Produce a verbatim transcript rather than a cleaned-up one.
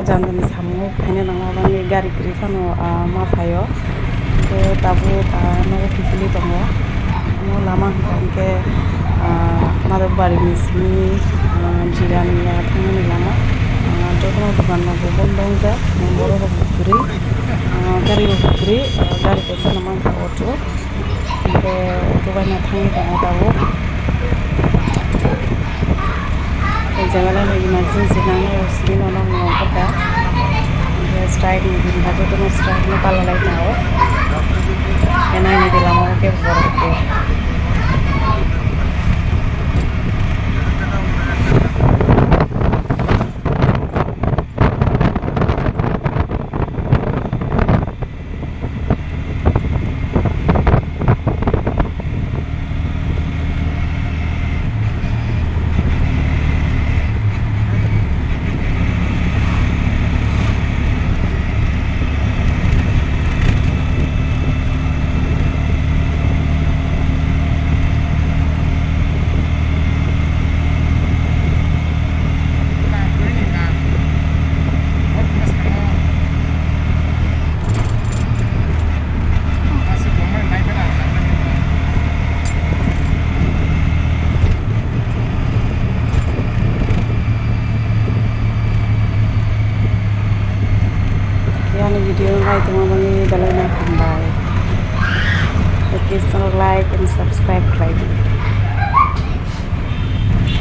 Jandani samung khaina nangma bangwi gari kwrwi phano, ah, ma phaio. Tei tabuk, ah, nogo kiphilwi tongo. Omo lama hwnkha hwnkhe, ah, Madhobari ni simi, ah, Jirania thangmani lama. Ah, jotono dokan rok bo bondo wngjak, borok rok bo kwrwi, ah, gari rok bo kwrwi, ah, gari kaisa no mankha auto. Hingke auto bai no thangwi tongo tabuk. Tei jagala no emergency nangwi o simi no nokni ongkha da. Hingke strike ni din ba jotono strike no palalai tongo. Hingke naini de lama o kebo borok khe. Ani video no nai tongma bagwi belai no hambai. Please like and subscribe khlai di.